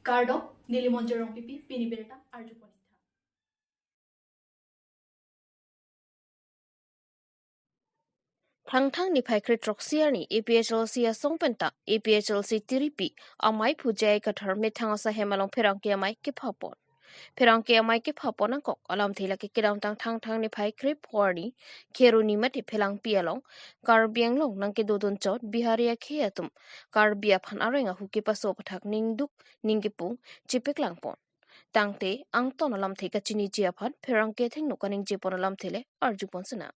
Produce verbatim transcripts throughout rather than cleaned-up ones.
Kardom, neli Monjir Rongpipi, pini birta arjupon ingthang. Thangthang niphai kre-throksi arni A P H L C asong penta A P H L C tiripi amei phu J I Kathar methang asahem along pherangke amei kephapon. Pherangke amei kephapon angkok alamthe lake kedamtang Thangthang niphai kre-pho arni Kheroni mate Phelangpi along Karbi Anglong nangkedodun chot Bihari akhei atum Karbi aphan areng ahu kepaso aputhak ningduk ningkepung chepaklangpon. Tangte angton alamthe kachiniji aphan pherangke athengno kaningjepon alamthe le arjupon sena.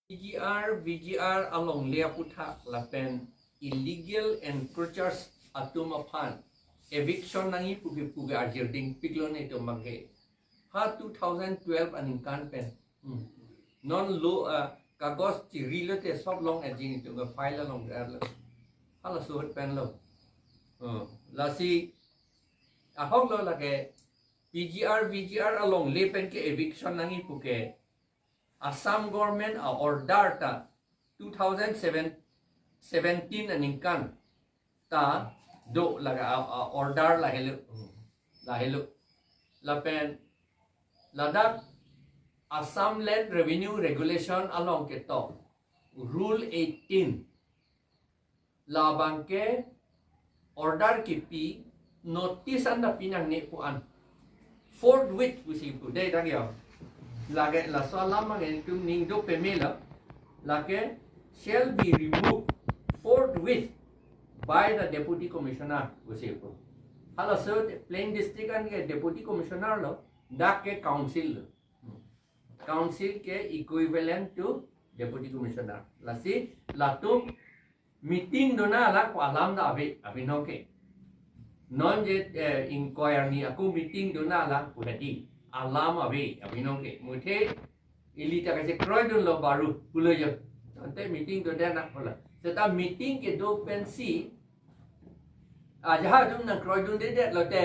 P G R, V G R alongle aputhak lapen illegal encroachers atum aphan eviction nangji puke puke arjir dingpiklo netum abangke. Ha two thousand twelve aningkan pen. Hmm. Non lo, ah, kagos chiri lote sob long-etji netum ke file along er lo. Halaso ahut pen lo. Hmm. Lasi ahok lo lake P G R, V G R alongle pen ke eviction nangji puke Assam government a-order ta two thousand seven, seventeen aningkan ta do laga a, a-order lahelo, lahelo. Lapen ladak Assam Land Revenue Regulation along ketok Rule eighteen labangke order kipi notice anta pinangne pu an. Forthwith pusi pu. Dei dak yo. Lake laso alam abang netum ningduk pemelo. Lake shall be removed forthwith by the Deputy Commissioner pusi pu. Halaso Plain District an ke Deputy Commissioner lo, dak ke Council lo. Council ke equivalent to Deputy Commissioner. Lasi latum meeting dona alang ko alam ta ave, ave nong ke. Non je, eh, inquiry ako meeting dona alang ko hadi alam ave, ave nong ke. Muthe ili ta kachekroidunlo baru pulo jo. Ante meeting do dena pulo. Seta meeting kedo pensi ajahak atum nangkroidundedet lote,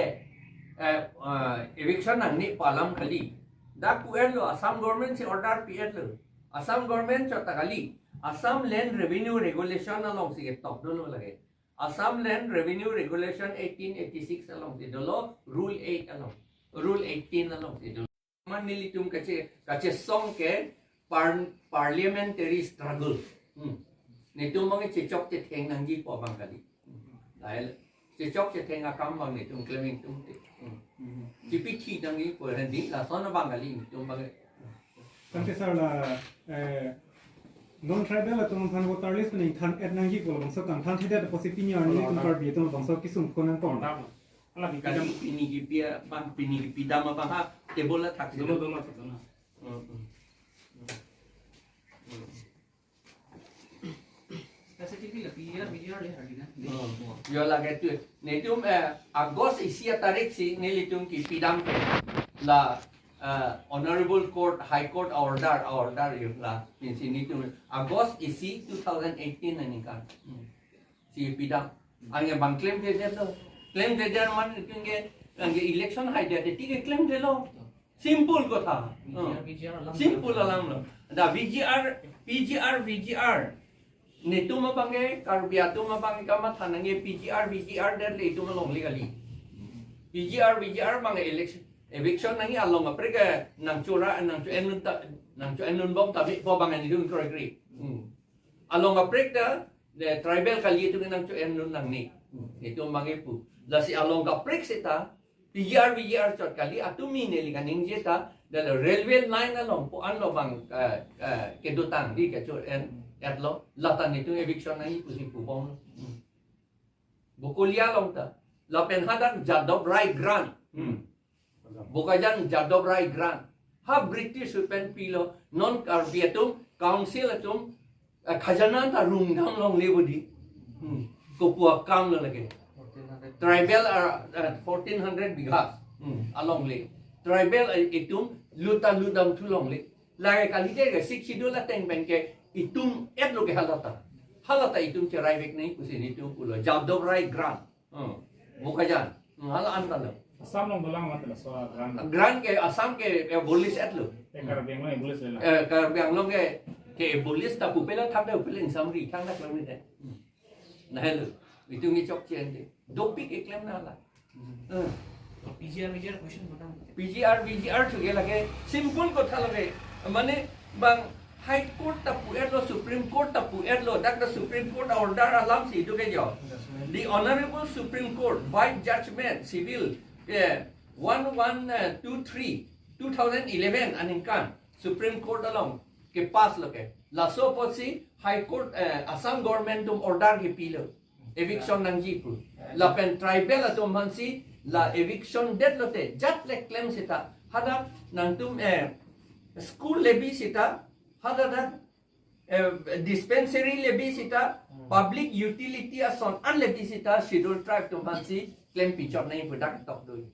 eh, eh, eviction nangne pu alam kali. Dak pu-etlo, Assam government si order pi-etlo. Assam government chot ta kali. Assam Land Revenue Regulation alongsi ketok dolo lake. Assam Land Revenue Regulation eighteen eighty-six alongsi dolo, Rule eight along. Rule eighteen alongsi dolo. Man nelitum kache, kachesong ke par-, parliamentary struggle. Hmm. Netum abang chechok chetheng nangji pu abang kali. Hmm. Lahai chechok chetheng akam abang netum klem ingtungte. Hmm. Chipi thi nangji pu handi lason abang kali netum abang. Tangte sir la, eh, non tribal atum aphan voter list pen ingthan-et nangji pu labangso kangthanthedet apotsi pini arni netum Karbi atum labangso kesung ko nangkok. Ala pidam. Kali pini kipi abang, pini kipi dam abang ha table athak si. Dolo, dolo, dolo. Hmm, hmm. Hmm. Specifically la P G R, V G R le hardi na. Hmm. Yo lake tu. Netum, eh, August isi atarik si nelitum kipi dam ke la, eh, Honorable Court, High Court order, order yo la. Pensi netum August isi two thousand eighteen aningkan. Hmm. Si pidam. Anke bang klemkledetlo. Klemkledet man netum ke, anke election haidet, ti ke klemkledetlo. Simple kotha. V G R, V G R alam. Simple alam lo. Da V G R, P G R, V G R. Netum abang ke, Karbi atum abang ke kamatha nangji P G R, V G R det le itum alongle kali. P G R, V G R abang election, eviction nangji along kaprek ke nangchora, nangcho-endun ta, nangcho-endun bom ta bi po abang netum kroikre. Hmm. Along kaprek ta, le tribal kali itum nangcho-endun nangne. Hmm. Itum abang ke pu. Lasi along kaprek seta, P G R, V G R chot kali, atum mi neli kaningje ta, dala railway line along pu anlo abang, eh, eh, kedotang di kecho-en-etlo, lata netum eviction nangji pusi pubom. Hmm. Bokolia along ta, lapen hadak Jadhav Rai Grant. Hmm. Bokajan Jadhav Rai Grant. Ha British pen pilo, non Karbi atum, council atum, eh, khajana ta rungdam longle bodi. Hmm. Kopu akam lo lake. Tribal, ah, ah, fourteen hundred bighas. Hmm. Alongle. Tribal, eh, itum lut ta lutdamthu longle. Lake kalite ke Sixth Schedule ateng pen ke itum-etlo ke halata. Halata itum cheraivek nangji pusi netum pulo. Jadhav Rai Grant. Hmm. Bokajan. Hmm, hala anta lo. Assam along dolang mat laso grant. Grant ke Assam ke abolish-etlo. Eh, Karbi Anglong abolish-etlo. Eh, Karbi Anglong ke, ke abolish ta pupela thangta pupela insamri thangta kilometer. Hmm. Lahelo. Itum ni chokche ante. Dopik keklem na la. Hmm. P G R, V G R question botang. P G R, V G R chuge lake simple kotha lake. Mane bang High Court ta pu-etlo, Supreme Court ta pu-etlo, dak the Supreme Court order alam si itu ke jo. Yes, ma'am. The Honorable Supreme Court, Vice Judgment, Civil, eh, one one two three, two thousand eleven aningkan Supreme Court along ke pass lo ke. Laso apotsi High Court, eh, Assam government atum order kepilo. Eviction nangji pu. Lapen tribal atum aphansi la eviction det lote jat le klem seta. Hadak nangtum, eh, school levy seta. Hadak, eh, dispensary levy seta. Public utility ason an levy seta Scheduled Tribe atum aphansi klem pichot nangji pu dak tok do.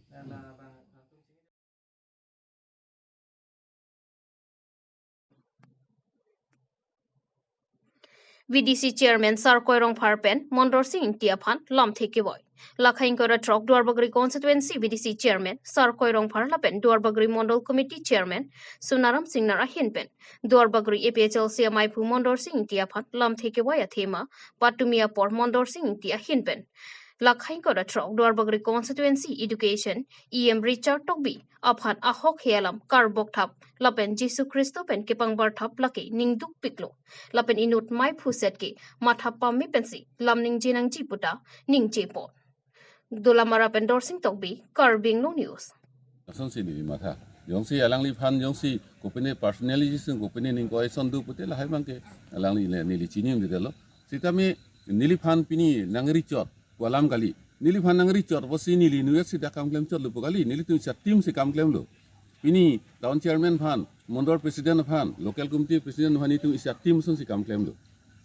V D C Chairman Sarkoi Rongphar pen Mondor Sing Ingti aphan lamthe kevoi. Lakhai ingkoi ra throk Duarbagori Constituency V D C Chairman Sarkoi Rongphar lapen Duarbagori Mondol Committee Chairman Sunaram Singnar ahin pen Duarbagori A P H L C amaiphu Mondor Sing Ingti aphan lamthe kevoi athema patumi apor Mondor Sing Ingti ahin pen Lakhai ingkoi ra throk Duarbagori Constituency Education E M Richard Tokbi aphan ahokhe alam karbok thap lapen Jisu Khristo pen kepangbar thap lake ningduk piklo. Lapen inut maiphu set ke matha pame pensi lam ningje nangji puta ningje pon. Dolamara pen Dorsing Tokbi, Karbi Anglong News. Lasonsi neli matha. Jongsi alangliphan jongsi kopine personality sung kopine ning ko eson do pute lahai abangke alangli le neli chini umdetlo. Sitame neliphan pini nangrichot pu alam kali. Neliphan nangrichot apotsi neli nuyat si dak kam klemchotlo pu kali. Nelitum isa team si kam klemlo. Pini town chairman aphan, mondol president aphan, local committee president aphan itum isa team asonsi kam klemlo.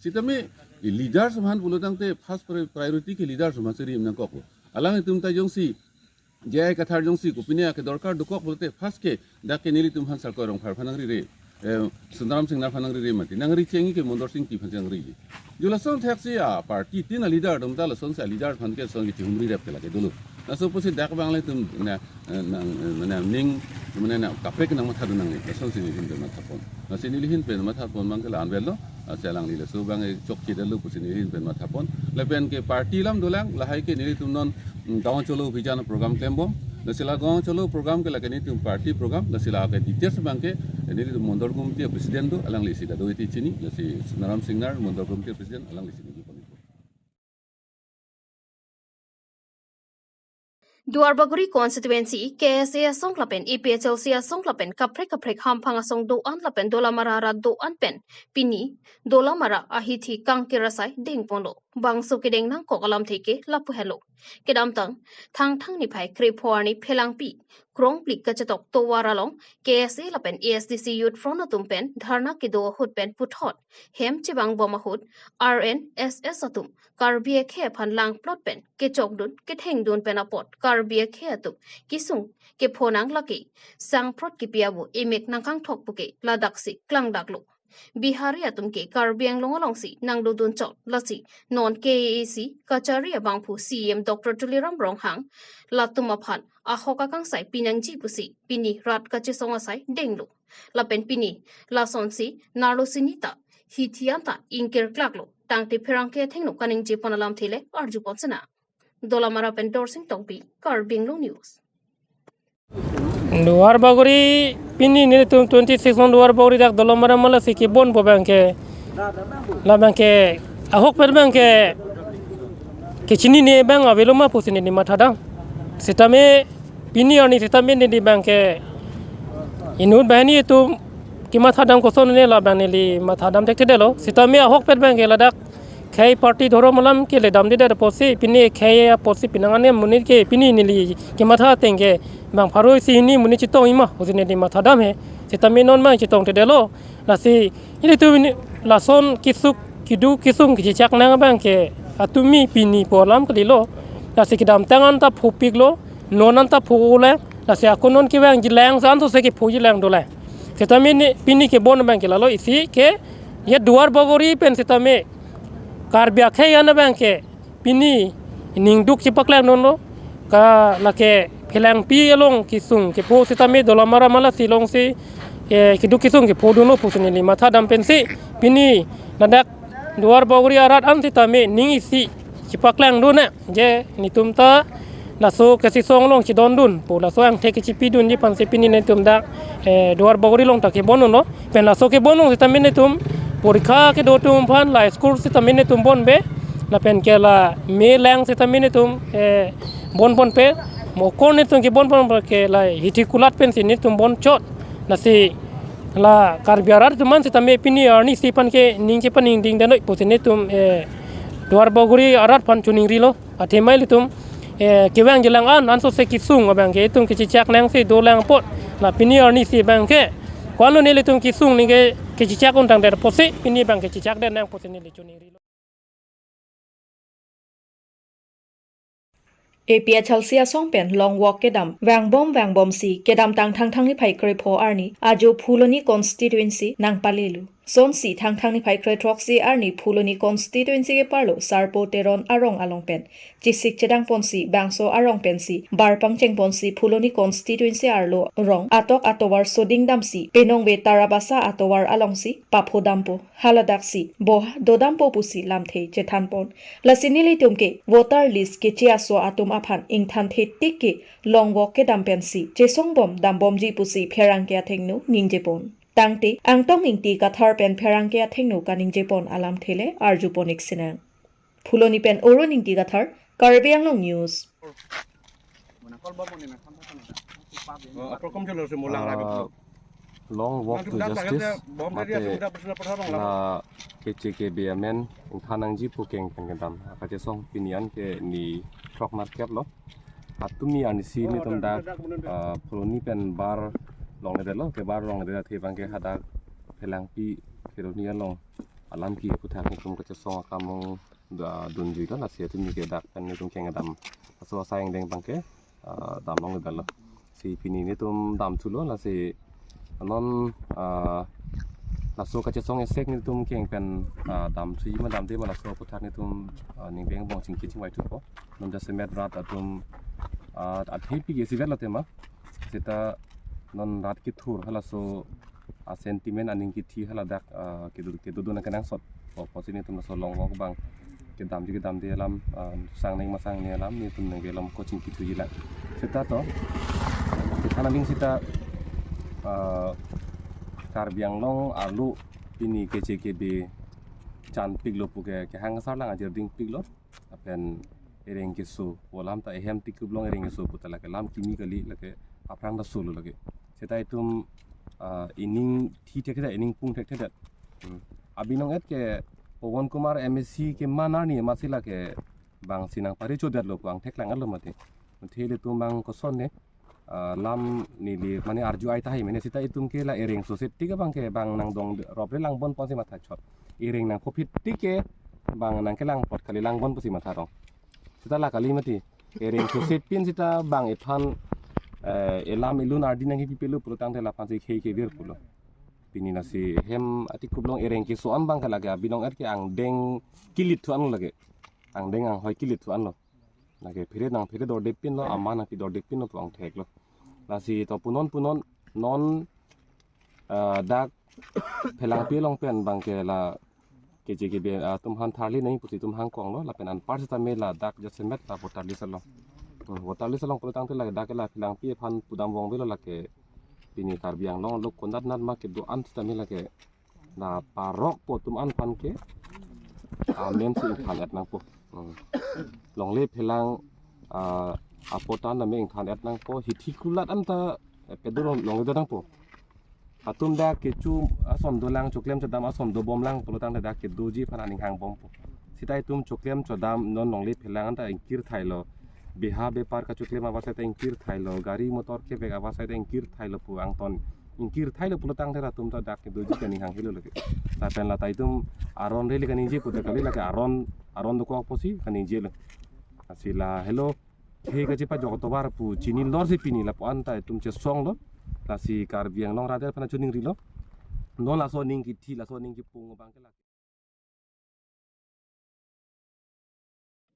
Sitame leaders aphan pulotangte first pri-, priority ke leaders aphan si rim nangkoklo. Alanglitum ta jongsi J I Kathar jongsi kopine ake dorkar dokok pulote first ke dak ke nelitum aphan Sarkoi Rongphar aphan nangrire. Eh, Sunaram Singnar aphan nangrire mati. Nangri chengji ke Mondor Sing Ingti aphan si nangri. Jo lason thak si a party tin a leader atum ta lasonsi a leader aphan ke son ke chihumri rep ke lake dolo. Laso apotsi dak abang le itum na, na, na, na ning, na, na kaprek nangmatha dun nangne. Lasonsi neli ahin pen matha pon. Lasi neli ahin pen matha pon abangke la-an avelo. Lasi alangli laso abang chokche detlo pusi neli ahin pen matha pon. Lapen ke party alam dolang, lahai ke nelitum non, mm, Gaon Cholo Abhijan program klembom. Lasi la Gaon Cholo program ke lake nelitum party program, lasi lake details abangke nelitum mondol committee president do, alangli si ta do iti chini, lasi Sunaram Singnar mondol committee president, alangli si neli pon. Duarbagori Constituency K S A asong lapen A P H L C asong lapen kaprek kaprek hamphang asong do-an lapen Dolamara arat do-an pen pini Dolamara ahithi kangkir asai dengponlo. Bangso kedeng nangkok alamthe ke lapu helo. Kedamtang Thangthang niphai krepho arni Phelangpi Krongplik kachetok tovar along K S A lapen A S D C Youth Front atum pen dharna kedo ahut pen puthot hem chevangbom ahut R N S S atum Karbi akhei aphan langplot pen kechokdun kethengdun pen apot Karbi akhei atum kesung kepho nang lake sangprot kepi avo emek nangkangthok puke ladaksi klangdaklo. Bihari atum ke Karbi Anglong alongsi nangdodun chot, lasi non K A A C kachari abangphu C E M Doctor Tuliram Ronghang latum aphan ahok akangsai pinangji pusi pini rat kachesong asai denglo. Lapen pini lasonsi narlo sini ta hithi anta ingkir klaklo, tangte pherangke athengno kaningje pon alamthe le arjupon sena. Dolamara pen Dorsing Tokbi, Karbi Anglong News. Duarbagori pini nelitum twenty six non Duarbagori dak Dolamara malasi kebonpo abangke, labangke ahokpet abangke kechinine abang avelo ma pusi neli mathadam. Sitame pini arni sitame neli abangke inut banghini atum kemathadam kosonne labang neli mathadam thekthedetlo. Sitame ahokpet abangke ladak khei party dhorom alam ke ledamdedet apotsi pini khei apotsi pinang ane monit ke pini neli kematha ateng ke bang pharo isi hini monit chetongji ma pusi neli mathadam he. Sitame non abang chetongthedetlo. Lasi nelitum pini lason kesung keduk kesung kechechak nang abangke atumi pini pu alam kalilo. Lasi kedamtang anta phopiklo, non anta pho-olang. Lasi ako non kevangjilang, sa anso se kephojilang dolang. Sitame ne pini kebon abangke lalo isi ke ya Duarbagori pen sitame Karbi akhei an abangke pini ningduk chepaklangdunlo, ka lake Phelangpi along kesung kepho sitame Dolamara malasi alongsi, eh, keduk kesung kephodunlo pusi neli mathadam pensi pini ladak Duarbagori arat an sitame ning isi chepaklangdun nang, je netum ta Laso kachesong along chedondun pu laso angthek kachipidunji aphansi pini netum dak, eh, Duar Bagori along ta kebondunlo. Pen laso kebondun sitame netum porikha kedo atum aphan la school sitame netum bonbe. Lapen ke la me lang sitame netum, eh, bonponpe. Mo kon netum kebonpon ke la hithikulat pensi netum bonchot. Lasi la Karbi arat atum an sitame pini arnisi aphan ke ning chepaningding denoi pusi netum, eh, Duar Bagori arat aphan choningrilo. Athema ilitum, eh, kevangjilang an ansose kesung abang ke itum kechechak nangsi dolang apot. La pini arnisi abang ke ko-an lo nelitum kesung ning ke kechechak untang der apotsi pini abang kechechak det nang pusi neli choningrilo. A P H L C asong pen long walk kedam vangbom vangbomsi kedamtang Thangthang niphai krepho arni ajo Phuloni constituency nangpalelo. Sonsi Thangthang niphai krethroksi arni Phuloni constituency keparlo Sarpo Teron arong along pen chesik chedangponsi bangso arong pensi bar pangchengponsi Phuloni constituency arlo rong atok atovar soding damsi penong ve Tarabasa atovar alongsi papho dampo. Haladaksi boha dodampo pusi lamthe chethanpon. Lasi nelitum ke voter list keche aso atum aphan ingthanthe tik ke long walk kedam pensi chesongbom dambomji pusi pherangke athengno ningjepon. Tangte Angtong Ingti Kathar pen pherangke athengno kaningjepon alamthe le arjupon-ik sinang. Phuloni pen Arun Ingti Kathar, Karbi Anglong News. Oh, apa kom chalo si mulang lagi Ah, belum? Long walk to justice mate la K C K B amen ingthan nangji pu keng pen kedam kachesong pini an ke ni throk market lo. Atumi arnisi netum dak, ah, Phuloni pen bar longledetlo, ke bar longledet athe abang ke hadak Phelangpi Kheroni along alam ke aphuthak netum kachesong akam along da dunjuilo, lasi atumi ke dak pen netum keng kedam aso asai angdeng abang ke, ah, damlongledetlo. Si pini netum damthulo, lasi non, ah, laso kachesong esek netum keng pen, ah, damthuji ma damde ma laso aphuthak netum, ah, ning pengbong chingki chingvai thupo. Non jasemet rat atum, ah, athepi ke isivet lo tema. Seta non rat kethur halaso a-sentiment aning kithi haladak, ah, kedo, kedodun akenangsot. Ko, kosi netum laso long walk abang kedamji kedamde alam, ah, sang neng masang ne alam netum nangkelom ko chingkithuji lang. Seta to, seta nangding seta, ah, Karbi Anglong arlo pini K C K B chanpiklo pu ke, kehang asar lang ajirdingpiklo. Lapen ereng keso pu alam ta ehem tik kublong ereng keso pu ta lake lam kimi kali, lake aphrang ta solo lake. Seta itum, ah, ining thi thekthedet, ining pung thekthedet. Hmm. Abinong et ke Pawan Kumar M A C keman arni masi lake bang si nangpari chodetlo pu angthek lang arlo mati. Mati ilitum bang kosonne, ah, lam neli mane arju ai tahai mene seta itum ke la ereng soset tik abang ke bang nangdong ropre langbonponsi mathachot. Ereng nangphophi tik ke bang nangkelangpot kali langbonponsi matharong. Seta la kali mati. Ereng soset pin seta bang ephan, eh, elam elun ardi nangkipipelo pulotangte laphansi khei kevir pulo. Pini lasi hem atik kublong ereng keso an abang ke lake abinong et ke angdeng kilit thu anlo lake. Angdeng anghoi kilit thu anlo. Lake phere nangphere dordepinlo, ama nangpidordepinlo pu angtheklo. Lasi to punon punon non, ah, dak Phelangpi along pen abang ke la K C K B atum aphan tharli nangji pusi itum hangkonglo, lapen anpar sitame ladak jasemet la voter list along. Hmm, voter list along pulotangte ladak la Phelangpi aphan pudam vongvelo lake pini Karbi Anglong along konat nat ma kedo-an sitame lake la parok po atum an aphan ke amen si ingthan-et nangpo. Hmm. Longle phelang, ah, apotan name ingthan-et nangpo, hithikulat anta, eh, pedo long, longledet nangpo. Atum dak kecho ason dolang, choklem chodam ason dobomlang pulotangte dak kedoji aphan aning hangbompo. Seta itum choklem chodam non longle phelang anta ingkirthailo. Beha bepar kachoklem avarsai ta ingkirthailo. Gari motor kevek avarsai ta ingkirthailo pu angton ingkirthailo pulotangte atum ta dak kedoji kaning hanghelo lake. Lapen lata itum aron rally kaningje pu ta kali lake aron, aron dokok apotsi kaningjelo. Lasi la helo khei kachepajok atovar pu chinilorsi pini lapu-an ta itum chesonglo. Lasi Karbi Anglong rat aphan choningrilo. Non laso aning kithi, laso aning kipung abang ke lake.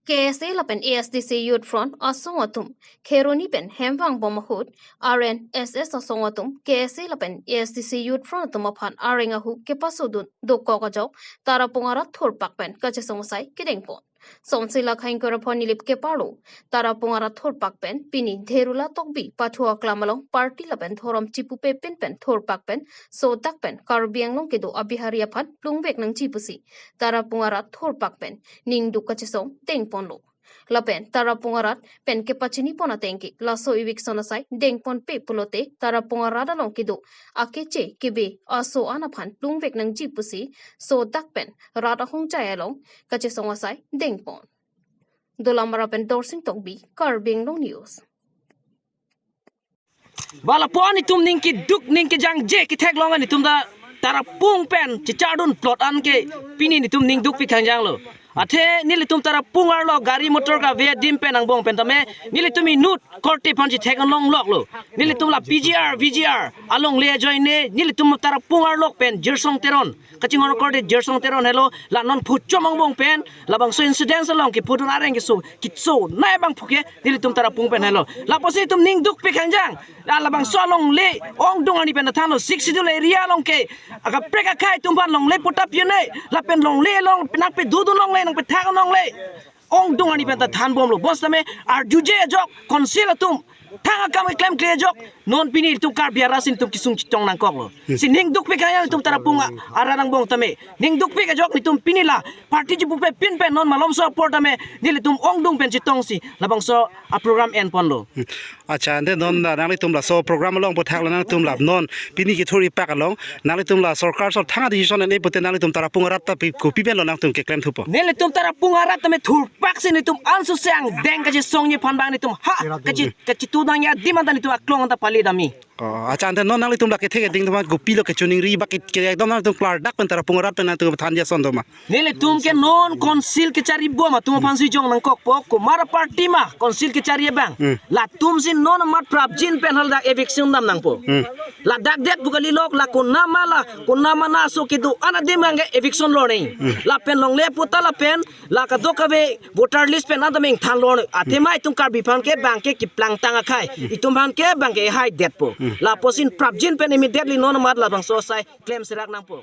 K S A lapen A S D C Youth Front asong atum Kheroni pen hem vangbom ahut, R N S S asong atum K S A lapen A S D C Youth Front atum aphan areng ahu kepasodun dokok ajok Tarapung arat thurpak pen kachesong asai kedengpon. Sonsi la khang kora phon nilip ke paro, Tarapung arat thurpak pen pini Dherula Tokbi pathu aklam along party lapen dhorom chipupe pin pen thurpak pen sodak pen Karbi Anglong kedo a-Bihari aphan plungvek nangji pusi Tarapung arat thurpak pen ningduk kachesong dengponlo. Lapen Tarapung arat pen kepachini pon ateng ke laso eviction asai dengponpe pulote Tarapung arat along kedo akeche kebe aso-an aphan plungvek nangji pusi sodak pen rat ahongjai along kachesong asai dengpon. Dolamara pen Dorsing Tokbi, Karbi Anglong News. Ba lapu-an itum ning keduk ning kejangje kethek long an itum ta Tarapung pen chechardun plot an ke pini nelitum ningduk pikhangjang lo. Athe nelitum Tarapung arlo gari motor kave adim pen angbong pen tame nelitum inut korte aphan chethek an longlok lo. Nelitum la P G R, V G R alongle ajoine nelitum Tarapung arlo pen Jirsong Teron, kachinghon korte Jirsong Teron helo, la non phuchom angbong pen labangso incident along kepudun areng keso kitso nai bang phuke nelitum Tarapung pen helo. Lapusi itum ningduk pikhangjang. La labangso alongle ongdung arni pen thanlo, Sixth Schedule area along ke akaprek akhei atum aphan longle patta pi-un-e, lapen longle along nangpedodun longle, nangpethak longle ongdung arni pen ta thanbomlo. Bonsitame arjuje ajok council atum thang akam keklemkle ajok non pini itum Karbi arat si itum kesung chetong nangkoklo. Si ningduk pikhangjang itum Tarapung a-, arat angbong tame. Ningduk pik ajok itum pini la party chipupe pin pen non malomso apor tame nelitum ongdung pen chetongsi labangso a-program enponlo. Accha, ante non la nanglitum laso program along puthak la nangtum la non pini kethur ipak along nanglitum la sorkar so thang decision en-e pute nanglitum Tarapung arat ta pi, kopi pen lo nangtum keklem thupo? Nelitum Tarapung arat tame thurpak si nelitum ansose angdeng kachesongji aphan bang nelitum ha kachi, kachitudangji adim anta nelitum aklong anta pali dami. Oh, accha, ante non nanglitum la kethe keding atum kopilo kechiningri ba ke, ke ekdom nangtum klardak pen Tarapung arat pen nangtum thanji ason doma? Nelitum ke non council kechari bom atum aphan si jong nangkokpo, komat a-party ma council kechari abang. Hmm. Latum si non amat prapjin pen haladak eviction dam nangpo. Hmm. Ladak det pu kalilok, la konama la, konama na so kedo an adim abang ke eviction lo nang. Hmm. Lapen longle patta lapen la kadokave voter list pen anta meng thanlo. Athema itum Karbi aphan ke bang ke keplangtang akhei, itum aphan ke bang ke haidetpo. Hmm. Lapusi prapjin pen immediately non amat labangso asai klem serak nangpo.